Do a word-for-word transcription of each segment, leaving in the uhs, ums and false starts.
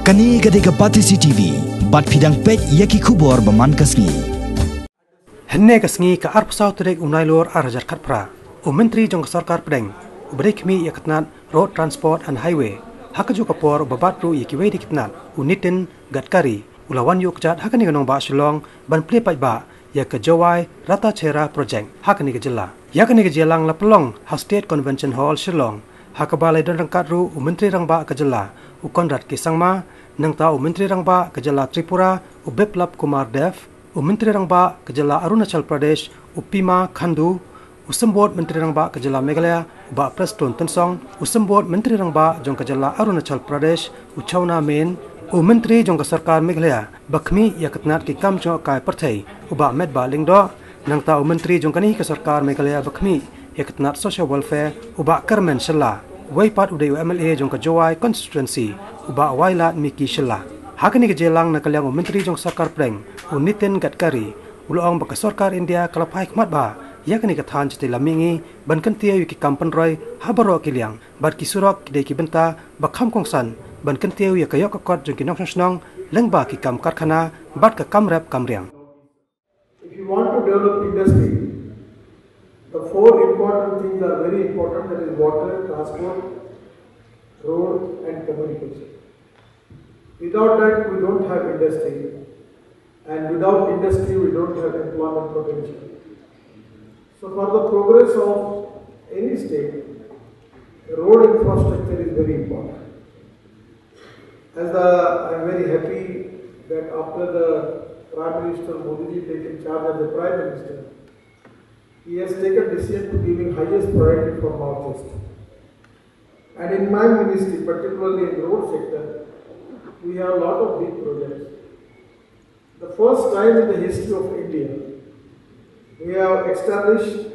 Kane ka dei ka Batesi T V, bad phi dang peit ïa ki khubor ba man ka sngi. Hynne ka sngi ka arphew saw tarik u Nailur ar hajar khatphra, u Myntri jong ka Sorkar Pdeng, uba dei khmih ïa ka tnat Road Transport and Highway, ha kajuh ka por uba bat ruh ïa kiwei de ki tnat, u Nitin Gadkari, u la wan ïuh kjat ha kane ka nongbah Shillong ban plie paidbah ïa ka Jowai Ratacherra Project ha kane ka jylla. Ïa kane ka jingïalang la pynlong ha State Convention Hall Shillong, ha kaba la ïadon ryngkat ruh u Myntri Rangbah ka jylla, u Conrad K Sangma, nangta u Myntri Rangbah ka jylla Tripura, u Biplab Kumar Deb, u Myntri Rangbah ka jylla Arunachal Pradesh, u Pema Khandu, u Symbud Myntri Rangbah ka jylla Meghalaya, u Bah Prestone Tynsong, u Symbud Myntri Rangbah jong ka jylla Arunachal Pradesh, u Chowna Mein, u Myntri jong ka Sorkar Meghalaya ba khmih ïa ka tnat ki kam jngohkai pyrthei, u Bah Metbah Lyngdoh, nangta u Myntri jong kane ka Sorkar Meghalaya ba khmih ïa ka tnat Social Welfare, u Bah Kyrmen Shylla, uwei pat u dei u M L A jong ka Jowai Constituency, u Bah Wailadmiki Shylla. Ha kane ka jingïalang na ka liang u Myntri jong ka Sorkar Pdeng, u Nitin Gadkari, u la ong ba ka Sorkar India ka la phai khmat bha ïa kane ka thaiñ shatei lam mihngi ban kyntiew ïa ki kam pynroi ha baroh ki liang, bad ki surok ki dei ki bynta ba kham kongsan ban kyntiew ïa ka ïoh ka kot jong ki nongshong shnong lyngba ki kam karkhana bad ka kam rep kam riang. If you want to develop industry, the four important things are very important, that is water, transport, road and communication. Without that, we don't have industry, and without industry, we don't have employment potential. So for the progress of any state, road infrastructure is very important. As the, I'm very happy that after the Prime Minister Modi ji taken charge as the Prime Minister, he has taken decision to giving highest priority for Northeast. And in my ministry, particularly in road sector, we have a lot of big projects. The first time in the history of India, we have established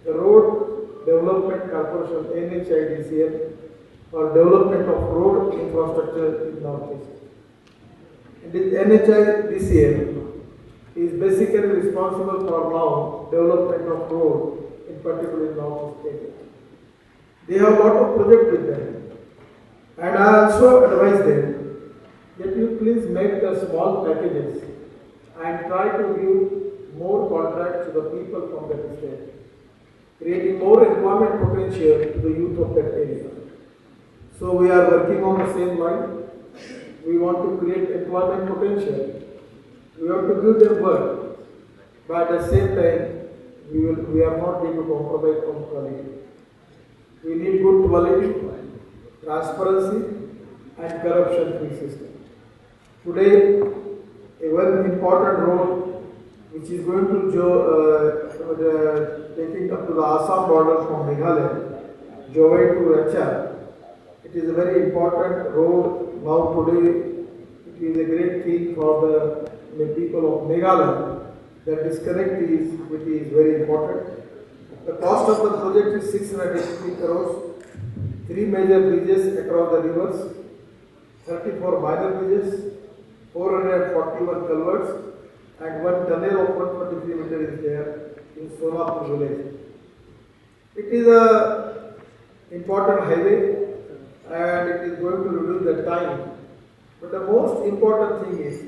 the Road Development Corporation, N H I D C L, for development of road infrastructure in Northeast. And this N H I D C L is basically responsible for now development of road, in particular in Northeast India. They have lot of project with them. And I also advise them that you please make the small packages and try to give more contract to the people from that state, creating more employment potential to the youth of that area. So we are working on the same line. We want to create employment potential. We want to give them work. But at the same time, we will, we are not going to compromise on quality. We need good quality, transparency, and corruption-free system. Today, a one important road which is going to jo-, uh, uh, taking up to the Assam border from Meghalaya, Jowai to Rochor. It is a very important road. Now today, it is a great thing for the, the people of Meghalaya. The disconnect is, it is very important. The cost of the project is six hundred eighty-three crores. Three major bridges across the rivers, thirty-four minor bridges, four hundred forty-one culverts, and one tunnel of one twenty-three meter is there in Sonapur village. It is a important highway and it is going to reduce the time. But the most important thing is,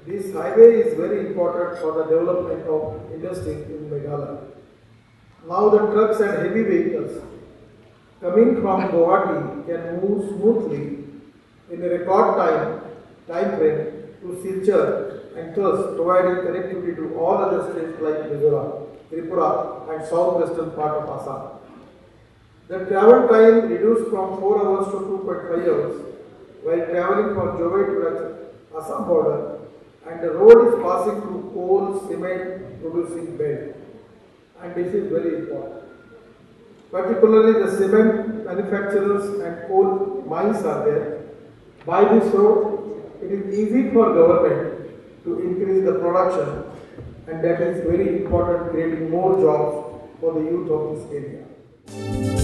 this highway is very important for the development of industries in Meghalaya. Now the trucks and heavy vehicles coming from Guwahati can move smoothly in a record time, time frame to Silchar and thus providing connectivity to all other states like Mizoram, Tripura and southwestern part of Assam. The travel time reduced from four hours to two point five hours while traveling from Jowai to Rach-, Assam border, and the road is passing through coal cement producing belt. And this is very important. Particularly the cement manufacturers and coal mines are there. By this road, it is easy for government to increase the production, and that is very important, creating more jobs for the youth of this area.